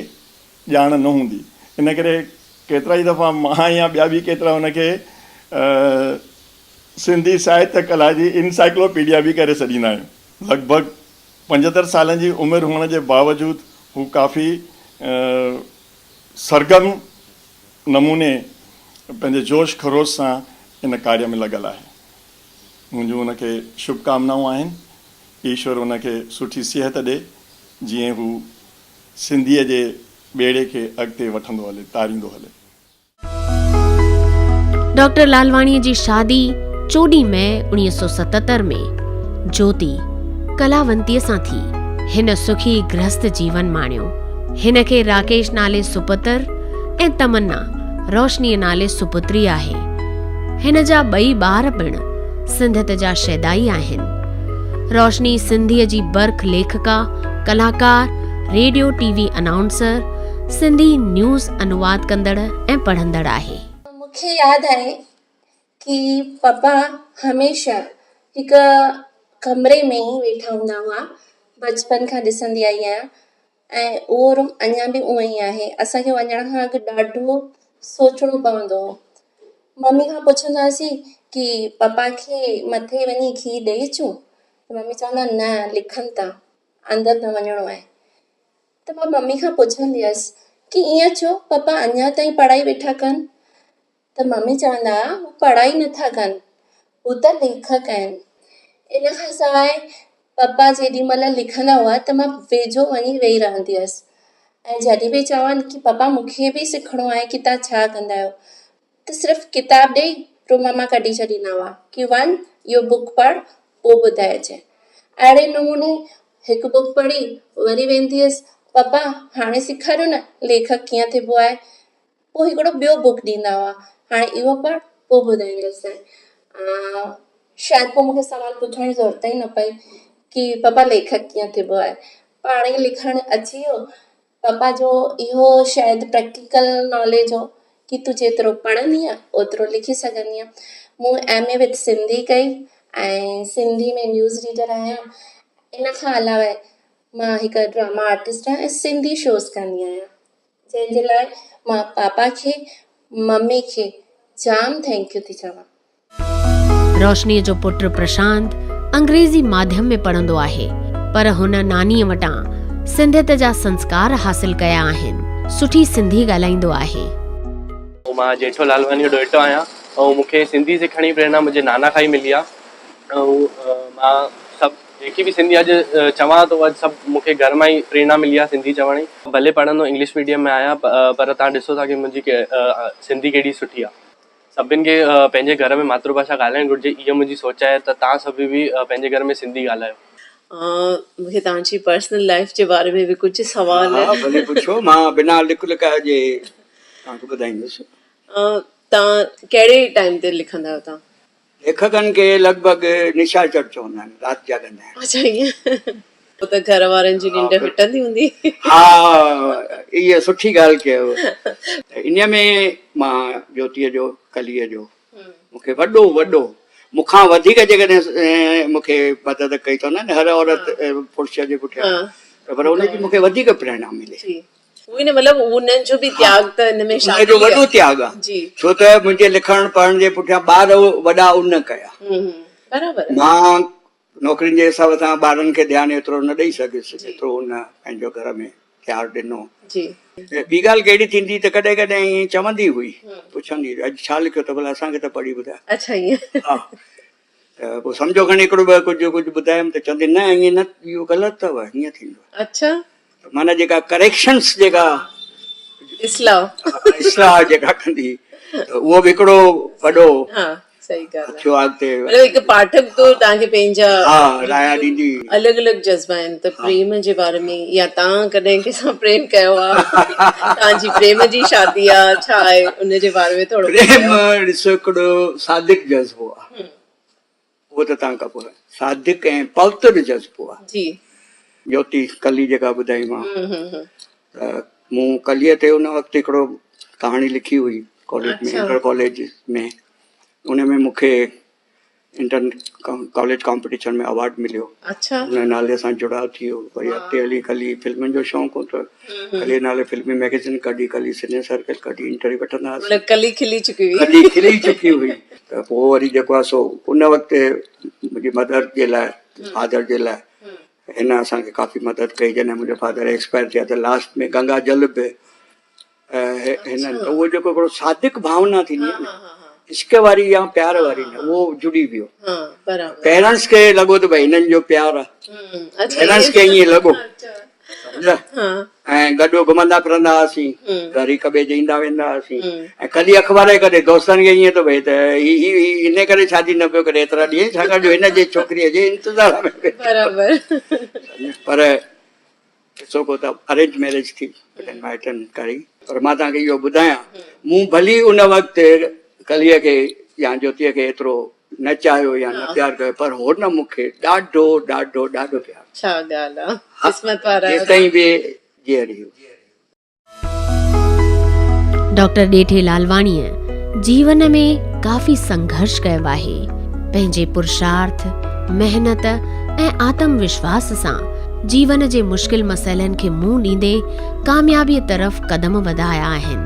Speaker 7: ڄاڻ نه هوندي. ان ڪري ڪيترائي دفعا مان يا ٻيا به ڪيترا ان کي سنڌي ساهتيه ڪلا جي انسائيڪلوپيڊيا به ڪري سڏيندا آهيون. لڳ ڀڳ 75 سالن جي عمر هئڻ جي باوجود هو ڪافي سرگرم نموني پنهنجي جوش خروش سان ان ڪاريه ۾ لڳل آهي. منهنجون ان کي شڀ ڪامنائون آهن. ايشور ان کي سٺي صحت ڏي جيئن هو سنڌيء جي ٻيڙي کي اڳتي وٺندو هلي، تاريندو هلي.
Speaker 1: ڊاڪٽر لالواڻيء جي شادي 14 مئي 1977 ۾ جوتي ڪلاونتيء سان ٿي. هن سکي گرهست جيون ماڻيو. هن کي راڪيش نالي سپتر ۽ تمنا روشنيء نالي سپتري آهي. هن جا ٻئي ٻار پڻ سنڌيت جا شيدائي آهن. روشني سنڌيء جي برک ليکڪا، ڪلاڪار، radio T V announcer, Sindhi news انواد ڪندڙ ۽ پڙهندڙ آهي.
Speaker 8: مون کي ياد آهي ڪي پپا هميشه هڪ ڪمري ۾ ئي ويٺا هوندا هئا بچپن کان ڏسندي آئي آهيان ۽ اهو روم اڃا به اونئن ئي آهي اسان کي وڃڻ کان اڳ ڏاڍو سوچڻو پوندو هو ممي کان پڇندا هئاسين ڪي پپا کي مٿي وڃي کير ڏئي اچون ته ممي چوندا نه لکن ٿا اندر نه وڃڻو آهي ته مان ممي کان پڇندي هئس ڪي ائين ڇو پپا اڃا تائين پڙهائي ويٺا ڪن ته ممي چوندا هئا هو پڙهائي نٿا ڪن هو ته ليکڪ آهن. ان کان سواء پپا جيڏي مهل لکندا هئا ته مان ويجهو وڃي ويهي رهندي هئس ۽ جڏهن به چون ڪي پپا مون کي به سکڻو آهي ڪي توهان ڇا ڪندا آهيو ته صرف ڪتاب ڏئي روم مان ڪڍي ڇڏيندا هئا ڪي وڃ اهو بڪ پڙهه پوء ٻڌائجين. اهڙي نموني هڪ بڪ پڙهي وري ويندي هيس پپا هاڻي سيکاريو نه ليکڪ ڪيئن ٿيبو آهي. پوء هڪڙو ٻيو بڪ ڏيندا هئا هاڻي اهو پڙهه پوء ٻڌائيندس شايد پوء مونکي سوال پڇڻ جي ضرورت ئي نه پئي ڪي پپا ليکڪ ڪيئن ٿيبو آهي پاڻ ئي لکڻ اچي ويو پپا جو اهو شايد پريڪٽيڪل ناليج هو ڪي تون جيترو پڙهندينء اوترو لکي سگهندينء مون ايم اي وٿ سنڌي ڪئي ۽ سنڌي ۾ نيوز ريڊر آهيان ان کان علاوه مان هڪ ڊراما آرٽسٽ آهيان ۽ سنڌي شوز ڪندي آهيان جنهن جي لاء مان پاپا کي ممي کي جام thank you ٿي چوان.
Speaker 1: روشنيء جو پٽ پرشانت انگريزي ماڌيم ۾ پڙهندو آهي پر هن نانيء وٽان سنڌيت جا سنسڪار حاصل ڪيا آهن. سٺي سنڌي ڳالهائيندو آهي.
Speaker 9: مان ڄيٺو لالواڻي جو ڏوهٽو آهيان ۽ مون کي سنڌي سکڻ جي پريرنا منهنجي نانا کان ئي ملي آهي ۽ مان سڀ. جيڪي به سنڌي اڄ چوان ٿو اڄ سڀ مون کي گهر مان ئي پريرنا ملي آهي سنڌي چوڻ جي. ڀلي پڙهندو انگلش ميڊيم ۾ آهيان پر توهان ڏسو ٿا ڪي منهنجي سنڌي ڪيڏي سٺي آهي. سڀن کي پنهنجي گهر ۾ ماتر ڀاشا ڳالهائڻ گهرجي اها منهنجي سوچ آهي ته توهان سڀ به پنهنجي گهر ۾ سنڌي ڳالهايو.
Speaker 2: مون کي توهان جي پرسنل لائيف جي باري ۾ به ڪجهه سوال.
Speaker 3: ها ڀلي پڇو مان بنا لڪ لڪاء جي توهان کي ٻڌائيندس.
Speaker 2: توهان ڪهڙي ٽائيم تي لکندا آهيو توهان؟
Speaker 3: ليکڪن کي لڳ ڀڳ نشاچر چوندا آهن، رات جاڳندا آهن.
Speaker 2: اڇا ائين پوء ته گهر وارن جي ننڊ ڦٽندي هوندي.
Speaker 3: ها اها سٺي ڳالهه ڪيو. ته انهيء ۾ مان جوتيء جو، ڪليء جو مون کي وڏو وڏو مون کان وڌيڪ جيڪڏهن مون کي مدد ڪئي چوندا آهن نه هر عورت پرش جي پٺيان ته پر ان جي مون کي وڌيڪ پريرڻا ملي.
Speaker 2: اهو ئي نه مطلب انهن جو به تياڳ ته ان ۾ شامل
Speaker 3: ان جو وڏو تياڳ آ ڇو ته منهنجي لکڻ پڙهڻ جي پٺيان ٻار وڏا ان ڪيا.
Speaker 2: برابر.
Speaker 3: مان نوڪرين جي حساب سان ٻارن کي ڌيان ايترو نه ڏئي سگهيس جيترو ان پنهنجو گهر ۾ پيار ڏنو.
Speaker 2: جي.
Speaker 3: ٻي ڳالهه ڪهڙي ٿيندي ته ڪڏهن ڪڏهن ائين چوندي هئي پڇندي هئي اڄ ڇا لکيو اٿو ڀلا اسان کي ته پڙهي ٻڌاء.
Speaker 2: اڇا ائين.
Speaker 3: ها ته پوء سمجهو کڻي هڪڙو ٻه ڪجهه ڪجهه ٻڌايم ته چوندي نه ائين نه اهو غلط اٿو ائين ٿيندو.
Speaker 2: اڇا.
Speaker 3: ته معنيٰ جيڪا ڪريڪشنس جيڪا
Speaker 2: اصلاح
Speaker 3: اصلاح جيڪا ڪندي ته اهو به هڪڙو وڏو
Speaker 2: ها صحيح ڳالهه
Speaker 3: آهي ٿيو اڳتي
Speaker 2: مطلب هڪ پاٺڪ طور توهان کي پنهنجا
Speaker 3: ها رايا ڏيندي
Speaker 2: الڳ الڳ جذبا آهن ته پريم جي باري ۾ يا توهان ڪڏهن ڪنهن سان پريم ڪيو آهي توهان جي پريم جي شادي آهي ڇا آهي ان جي باري ۾ ٿورو
Speaker 3: پريم ڏسو هڪڙو صادق جذبو آهي اهو ته توهان کان پوء صادق ۽ پوتر جذبو آهي.
Speaker 2: جي.
Speaker 3: جوتي ڪلي جيڪا ٻڌائي مان ته مون ڪليء تي ان وقت هڪڙو ڪهاڻي لکي هئي ڪاليج ۾ انٽر ڪاليج ۾ ان ۾ مون کي انٽر ڪاليج ڪامپٽيشن ۾ اوارڊ مليو ان نالي سان جڙاء ٿي ويو وري اڳتي هلي ڪلي فلمن جو شوق هو ته ڪلي نالي فلمي ميگزين ڪڍي، ڪلي سني سرڪل ڪڍي انٽرويو وٺندا هئاسين.
Speaker 2: مطلب ڪلي کلي چڪي هئي.
Speaker 3: ڪلي کلي چڪي هئي ته پوء وري جيڪو آهي سو ان وقت منهنجي مدر جي لاء فادر جي لاء هن اسان کي ڪافي مدد ڪئي جڏهن منهنجا فادر ايڪسپائر ٿيا ته لاسٽ ۾ گنگا جل به هنن ته اهو جيڪو هڪڙو صادق ڀاونا ٿيندي آهي نه عشق واري يا پيار واري نه اهو جڙي ويو. پيرنٽس کي لڳو ته ڀئي هنن جو پيار آهي پيرنٽس کي ائين لڳو. سمجهيا ۽ گڏ گهمندا ڦرندا هئاسين گهر هڪ ٻئي جي ايندا ويندا هئاسين ۽ ڪلي اخبار جي ڪري دوستن کي ائين ٿو ڀئي ته هي هي هي ان ڪري شادي نه پيو ڪري ايترا ڏينهن ڇاڪاڻ جو هن جي ڇوڪريء جي انتظار ۾ ويٺو
Speaker 2: برابر
Speaker 3: پر ڏسو ڪو ته ارينج ميريج ٿي وڏن مائٽن ڪري پر مان توهان کي اهو ٻڌايان مون ڀلي ان وقت ڪليء کي يا جوتيء کي ايترو نه چاهيو يا نه پيار ڪيو پر هن مون کي ڏاڍو ڏاڍو ڏاڍو پيار ڪيو.
Speaker 2: ڇا ڳالهه آ قسمت وارا آهيو
Speaker 3: جيستائين به جيئري هئي.
Speaker 1: ڊاڪٽر ڏيٺي لالواڻيء جيون ۾ ڪافي سنگهرش ڪيو آهي. پنهنجي پرشارٿ، محنت ۽ آتم وشواس سان جيون جي مشڪل مسئلن کي منهن ڏيندي ڪاميابيء طرف قدم وڌايا آهن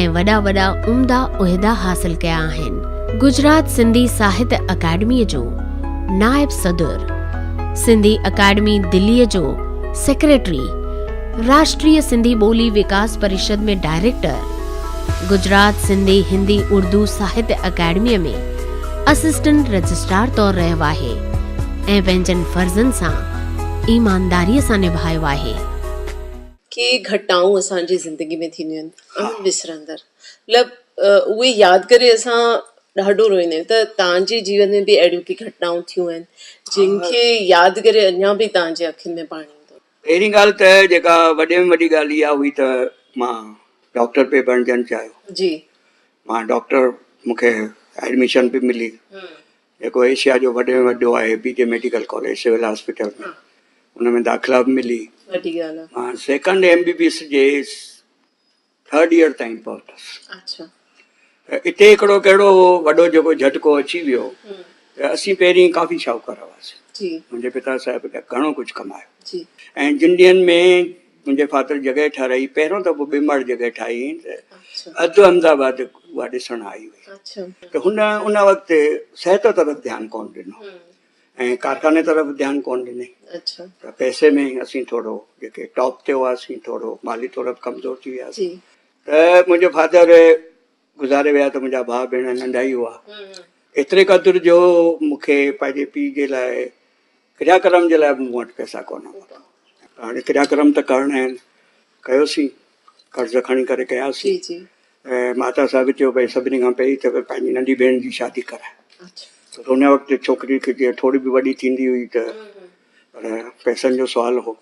Speaker 1: ۽ وڏا وڏا عمدا عهدا حاصل ڪيا آهن. گجرات سنڌي ساهت اڪيڊميء جو نائب صدر، سنڌي اڪيڊمي دليء جو سيڪريٽري، راشٽريه سنڌي ٻولي وڪاس پريشد ۾ ڊائريڪٽر، گجرات سنڌي هندي اردو ساهت اڪيڊميء ۾ اسسٽنٽ رجسٽرار طور رهيو آهي ۽ پنهنجن فرضن سان ايمانداريء سان نڀايو آهي.
Speaker 2: ڪي گهٽنائون اسان جي زندگي ۾ ٿينديون آهن اڻ وسرندڙ مطلب اهي ياد ڪري اسان ڏاڍو روئيندا آهيون ته توهان جي جيون ۾ به اهڙيون ڪي گهٽنائون ٿيون آهن جن کي ياد ڪري اڃا به توهان جي اکين ۾ پاڻي ايندو آهي.
Speaker 3: پهرين ڳالهه ته جيڪا وڏي ۾ وڏي ڳالهه اها هئي ته مان ڊاڪٽر پئي بڻجڻ چاهيو.
Speaker 2: جي.
Speaker 3: مان ڊاڪٽر مون کي ايڊميشن به ملي جيڪو ايشيا جو وڏي ۾ وڏو آهي B J medical college civil hospital ۾ ان ۾ داخلا به ملي.
Speaker 2: وڏي ڳالهه آهي.
Speaker 3: مان second M B B S جي ٿرڊ ايئر تائين پهتس.
Speaker 2: اڇا.
Speaker 3: ته اتي هڪڙو ڪهڙو وڏو جيڪو جهٽڪو اچي ويو ته اسين پهرين ڪافي شاهوڪار هئاسين.
Speaker 2: جي.
Speaker 3: منهنجي پتا صاحب گهڻو ڪجهه ڪمايو.
Speaker 2: جي.
Speaker 3: ۽ جن ڏينهن ۾ منهنجي فادر جڳهه ٺهرائي پهريون دفعو ٻه ماڙ جڳهه ٺاهي هئي ته اڌ احمد آباد اها ڏسڻ آئي هئي ته هن ان وقت صحت طرف ڌيان ڪونه ڏنو ۽ ڪارخاني طرف ڌيان ڪونه ڏني ته پئسي ۾ اسين ٿورو جيڪي ٽاپ تي هئاسين ٿورو مالي طور به ڪمزور ٿي وياسين ته منهنجو فادر گذاري ويا ته منهنجا ڀاء ڀيڻ ننڍا ئي هئا ايتري قدر جو مون کي پنهنجي پيء جي لاء ڪرياڪرم جي لاء به مون وٽ پئسا ڪونه هئا. هاڻي ڪرياڪرم ته ڪرڻا آهن، ڪيوسين، قرض کڻي ڪري ڪياسين. ۽ ماتا صاحب چيو ڀئي سڀني کان پهرين ته پنهنجي ننڍي ڀيڻ جي شادي ڪراء. ڇو ته ان وقت ڇوڪري کي جيئن ٿوري به وڏي ٿيندي هئي ته پر پئسن جو سوال هو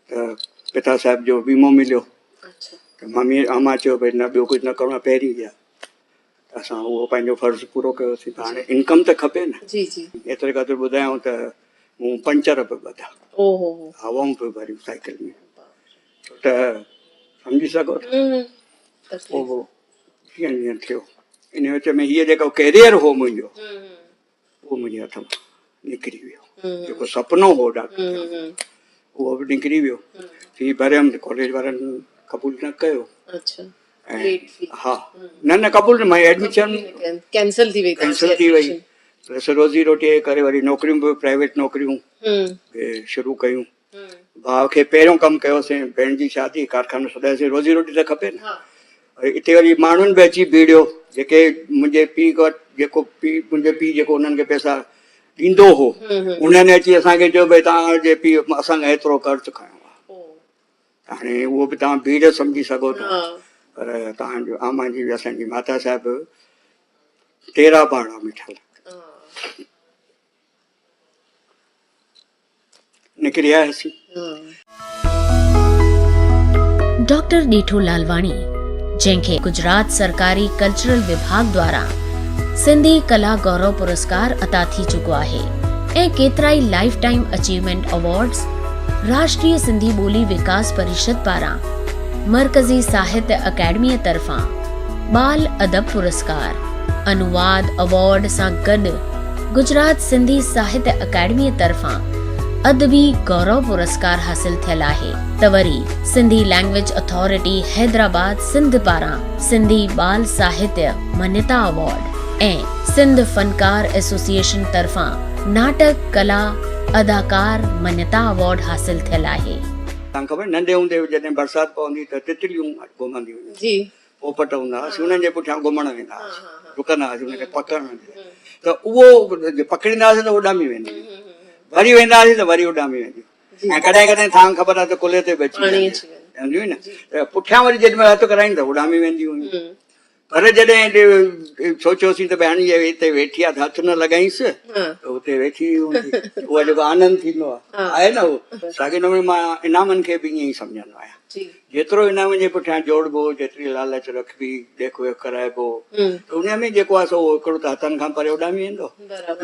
Speaker 3: ته پتا صاحب جو ويمو مليو ته ممي امان چيو ڀئي نه ٻيو ڪجهه نه ڪرڻو آهي پهرين اها ته اسان اهو پنهنجو فرض پورو ڪيوسين ته هاڻي انڪم ته کپي نه.
Speaker 2: جي جي.
Speaker 3: ايتري قدر ٻڌايائون ته مون پنچر به ٻڌا.
Speaker 2: او هو هو.
Speaker 3: هوائون به ڀريون سائيڪل ۾ ڇو ته سمجهي سگهو ٿا. پوء جيئن جيئن ٿيو ان وچ ۾ هيء جيڪو ڪيريئر هو منهنجو اهو منهنجي هٿ مان نڪري ويو. جيڪو سپنو هو ڊاڪٽر ٿيڻ جو اهو به نڪري ويو. في ڀريم ته ڪاليج وارن قبول نه ڪيو. ها نه نه قبول نه مائي ايڊميشن
Speaker 2: ڪينسل ٿي وئي
Speaker 3: ڪينسل ٿي وئي پلس روزي روٽي جي ڪري وري نوڪريون به پرائيويٽ نوڪريون به شروع ڪيون. ڀاء کي پهريون ڪم ڪيوسين ڀيڻ جي شادي ڪارخانو ڇڏايوسين روزي روٽي ته کپي نه وري اتي وري ماڻهن به اچي ڀيڙيو جيڪي منهنجي پيء وٽ جيڪو پيء منهنجي پيء جيڪو انهن کي پئسا ڏيندو هو انهن اچي اسان کي چيو ڀئي توهان جي پيء اسان کان ايترو قرض کنيو آهي هاڻي اهو به توهان ڀيڙ سمجهي سگهو ٿا پر توهان جو امان جي اسان جي ماتا صاحب 13 ٻارڙا مٺل نڪري آياسين.
Speaker 1: ڊاڪٽر ڏيٺو لالواڻي جنهن کي گجرات سرڪاري ڪلچرل وڀاڳ دواران سنڌي ڪلا گورو پرسڪار عطا ٿي چڪو آهي ۽ ڪيترائي life time achievement awards Rashtriya Sindhi ٻولي وڪاس پريشد پاران مرڪزي ساهتيه اڪيڊميء طرفان ٻال ادب پرسڪار، انواد ايوارڊ سان گڏ گجرات سنڌي ساهتيه اڪيڊميء طرفان ادبي گورو پرسڪار حاصل ٿيل آهي ته وري سنڌي لئنگئيج اٿارٽي حيدرآباد سنڌ پاران سنڌي ٻال ساهتيه مڃتا ايوارڊ ۽ سنڌ فنڪار ايسوسيئيشن طرفان ناٽڪ ڪلا اداڪار مڃتا ايوارڊ حاصل ٿيل آهي.
Speaker 3: توهان کي خبر ننڍي هوندي جڏهن برسات پوندي ته تتليون گهمنديون هيون.
Speaker 2: جي.
Speaker 3: پوپٽ هوندا هئاسين انهن جي پٺيان گهمڻ ويندا هئاسين ڊڪندا هئاسين انهن کي پڪڙڻ جي لاء ته اهو پڪڙيندا هئاسين ته اڏامي وينديون هيون وري ويندا هئاسين ته وري اڏامي وينديون ۽ ڪڏهن ڪڏهن ٿان خبر آهي ته ڪلهي تي به اچي وينديون هيون نه ته پٺيان وري جيڏي مهل هٿ ڪرائين ته اڏامي وينديون هيون پر جڏهن سوچيوسين ته ڀئي هاڻي هيء هتي ويٺي آهي ته هٿ نه لڳائينس ته اتي ويٺي هوندي اهو جيڪو آنند ٿيندو آهي آهي نه اهو ساڳي نموني مان انعامن کي به ائين ئي سمجهندو آهيان جيترو انعام جي پٺيان جوڙبو، جيتري لالچ رکبي، ڏيک ويک ڪرائبو ته انهيء ۾ جيڪو آهي سو اهو هڪڙو ته هٿن کان پري اڏامي ويندو،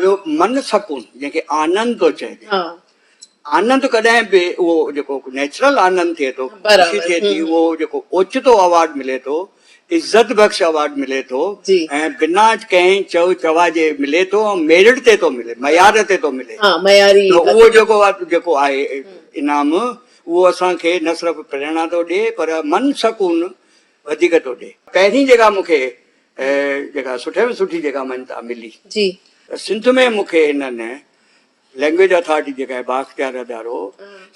Speaker 3: ٻيو من سڪون جنهن کي آنند ٿو چئجي. آنند ڪڏهن به اهو جيڪو نيچرل آنند ٿئي ٿو، خوشي ٿئي ٿي، اهو جيڪو اوچتو اوارڊ ملي ٿو، عزت بخش اوارڊ ملي ٿو ۽ بنا ڪنهن چئو چوا جي ملي ٿو ۽ ميرٽ تي ٿو ملي، معيار تي ٿو ملي ته اهو جيڪو آهي انعام اهو اسان کي نه صرف پريرڻا ٿو ڏئي پر من سڪون وڌيڪ ٿو ڏئي. پهرين جيڪا مون کي جيڪا سٺي ۾ سٺي جيڪا مڃتا ملي ته سنڌ ۾ مون کي هنن لينگويج اٿارٽي جيڪا آهي بااختيار ادارو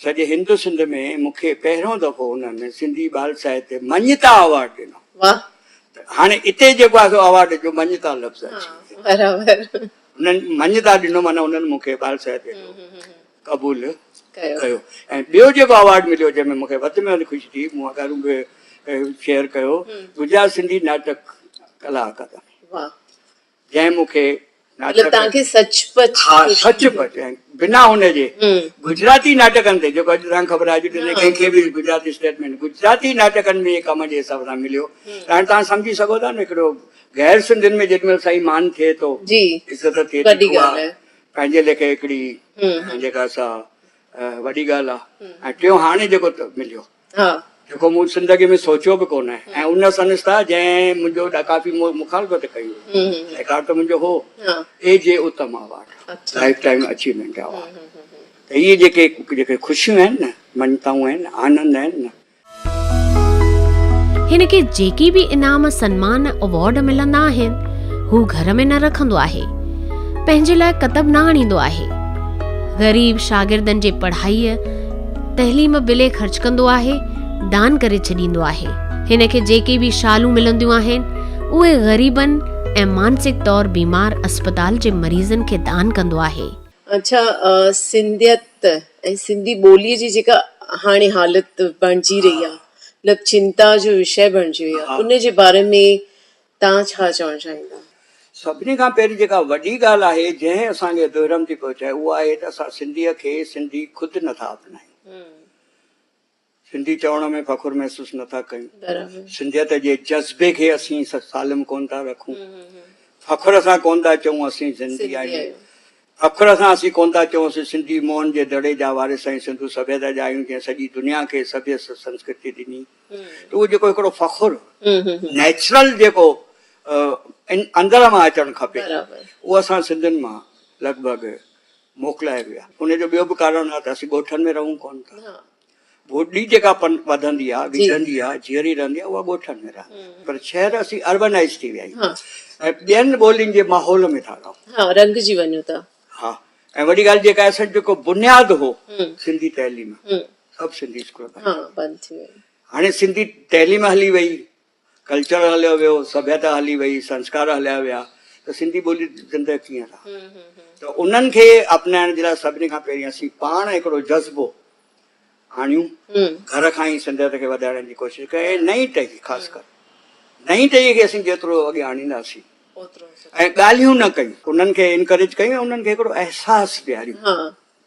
Speaker 3: سڄي هند سنڌ ۾ مون کي پهريون دفعو هنن سنڌي ٻال ساهتيه مڃتا اوارڊ ڏنو. ته هاڻي اتي جيڪو آهي سو اوارڊ جو مڃتا لفظ اچي ويو. هنن مڃتا ڏنو معنيٰ هنن مون کي ٻال ساهتيه جو قبول ڪيو ۽ ٻيو جيڪو اوارڊ مليو جنهن ۾ مون کي وڌ ۾ وڌ خوشي ٿي مون اڳارون به شيئر ڪيو گجرات سنڌي ناٽڪ ڪلا اڪادمي جنهن مون کي
Speaker 2: مطلب توهان کي سچ پچ
Speaker 3: ها سچ پچ ۽ بنا هن جي گجراتي ناٽڪن تي جيڪو اڄ توهان کي خبر آهي اڄ ڪنهن کي به گجراتي اسٽيٽمينٽ گجراتي ناٽڪن ۾ ڪم جي حساب سان مليو ته هاڻي توهان سمجهي سگهو ٿا نه هڪڙو غير سنڌين ۾ جيڏي مهل سائين مان ٿئي ٿو عزت ٿئي ٿي اها پنهنجي ليکي هڪڙي جيڪا سا وڏي ڳالهه آهي ۽ ٽيون هاڻي جيڪو مليو جيڪو مون زندگي ۾ سوچيو به ڪونه ۽ ان سنسٿا جنهن منهنجو ڪافي مخالفت ڪئي هئي سهڪار ته منهنجو هو A J Uttam award life time achievement award ته اهي جيڪي جيڪي خوشيون آهن نه مڃتائون آهن آنند آهن نه
Speaker 1: هن کي جيڪي به انعام سنمان ايوارڊ ملندا آهن هو گهر ۾ نه رکندو آهي پنهنجي لاء ڪتب نه آڻيندو آهي غريب شاگردن جي پڙهائيء تعليم بلي خرچ ڪندو آهي دان ڪري ڇڏيندو آهي هن کي جيڪي به شالون ملنديون آهن اهي غريبن ۽ مانسڪ طور بيمار اسپتال جي مريضن کي دان ڪندو آهي.
Speaker 2: اڇا سنڌيت ۽ سنڌي ٻوليء جي جيڪا هاڻي حالت بڻجي رهي آهي مطلب چنتا جو وشيه بڻجي وئي آهي ان جي باري ۾ توهان ڇا چوڻ چاهيندا؟
Speaker 3: سڀني کان پهرين جيڪا وڏي ڳالهه آهي جنهن اسان کي دهرم ٿي پهچائي اها آهي ته اسان سنڌيء کي سنڌي خود نٿا اپنايون. سنڌي چوڻ ۾ فخر محسوس نه ٿا ڪيون. سنڌيت جي جذبي کي اسين سالم ڪونه ٿا رکون. فخر سان ڪونه ٿا چئون اسين سنڌي آهيون. فخر سان اسين ڪونه ٿا چئون اسين سنڌي موهن جي دڙي جا وارث ۽ سنڌو سڀيتا جا آهيون جنهن سڄي دنيا کي سڀيه سنسڪرتي ڏني. ته اهو جيڪو هڪڙو فخر نيچرل جيڪو اندر مان اچڻ کپي اهو اسان سنڌين مان لڳ ڀڳ موڪلائي ويا. ان جو ٻيو به ڪارڻ آهي ته اسين ڳوٺن ۾ رهون ڪونه ٿا. ٻوڏي جيڪا وڌندي آهي، ويجهندي آهي، جيئري رهندي آهي، اها ڳوٺن ۾ رهندي آهي. پر شهر اسين اربنائيز ٿي ويا آهيون ۽ ٻين ٻولين جي ماحول ۾ ٿا رهون.
Speaker 2: ها رنگجي وڃون ٿا.
Speaker 3: ها ۽ وڏي ڳالهه جيڪا اسان جو جيڪو بنياد هو سنڌي تعليم سڀ سنڌي اسڪول
Speaker 2: بند ٿي ويا.
Speaker 3: هاڻي سنڌي تعليم هلي وئي، ڪلچر هليو ويو، سڀيتا هلي وئي، سنسڪار هليا ويا ته سنڌي ٻولي زنده ڪيئن رهندي؟ ته انهن کي اپنائڻ جي لاء سڀني کان پهرين اسين پاڻ هڪڙو جذبو آڻيون، گهر کان ئي سنڌيت کي وڌائڻ جي ڪوشش ڪيون ۽ نئين ٽهي خاص ڪر نئين ٽهي کي اسين جيترو اڳيان آڻينداسين ۽ ڳالهيون نه ڪيون، انهن کي انڪريج ڪيون ۽ انهن کي هڪڙو احساس ڏياريون.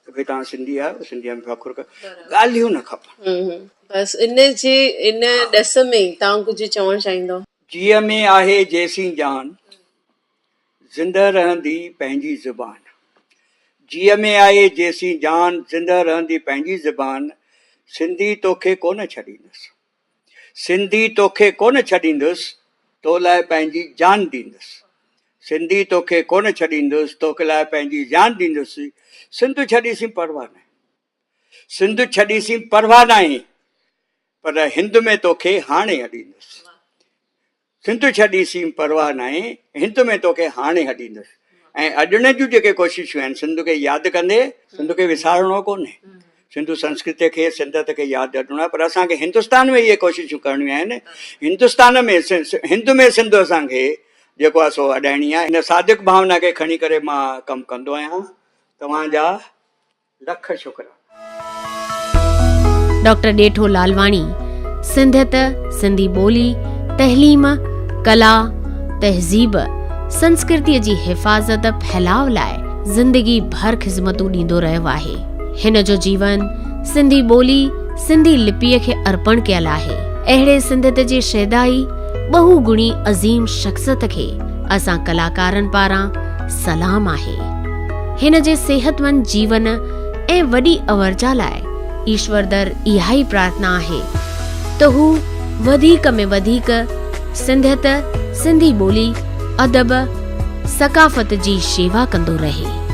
Speaker 3: ته ڀئي توهان سنڌي آهيو سنڌيء ۾ فخر ڪيو ڳالهيون نه کپن.
Speaker 2: بس ان جي ان ڏس ۾ توهان ڪجهه چوڻ چاهيندؤ؟
Speaker 3: جيء ۾ آهي جيسين جان، زنده رهندي پنهنجي زبان. جيء ۾ آهي جيسين جان، زنده رهندي پنهنجي زبان، سنڌي توکي ڪونه ڇڏيندس. سنڌي توکي ڪونه ڇڏيندس، تو لاء پنهنجي جان ڏيندس. سنڌي توکي ڪونه ڇڏيندس، توکي لاء پنهنجي جان ڏيندس. سنڌ ڇڏيسين پرواهه ناهي. سنڌ ڇڏيسين پرواهه ناهي، پر هند ۾ توکي هاڻي اڏيندس. سنڌ ڇڏيسين پرواهه ناهي، هند ۾ توکي هاڻي هڏيندس. ۽ اڏڻ جون جيڪي ڪوششون آهن، سنڌ کي ياد ڪندي، سنڌ کي وسارڻو ڪونهي. سنڌو سنسڪرتيء کي، سنڌيت کي ياد اڏڻو آهي، پر اسان کي هندستان ۾ اهي ڪوششون ڪرڻيون آهن. هندستان ۾ هند ۾ سنڌ اسان کي جيڪو آهي سو اڏائڻي آهي. ان صادق ڀاونا کي کڻي ڪري مان ڪم ڪندو آهيان. توهان جا لک شڪرانا.
Speaker 1: ڊاڪٽر ڏيٺو لالواڻي سنڌيت، سنڌي ٻولي، تعليم، ڪلا، تهذيب، سنسڪرتيء جي حفاظت ڦهلاء لاء زندگي ڀر خذمتون ڏيندو رهيو آهي. هن جو جيون سنڌي ٻولي، سنڌي لپيء کي ارپڻ ڪيل آهي. اهڙي سنڌيت جي شيدائي ٻهو گڻي عظيم شخصيت کي اسان ڪلاڪارن پاران سلام آهي. هن جي صحتمند جيون ۽ وڏي اورجا لاء ايشور در اها ئي پرارٿنا آهي ته هو وڌيڪ ۾ وڌيڪ سنڌيت، سنڌي ٻولي، ادب، ثقافت جي شيوا ڪندو رهي.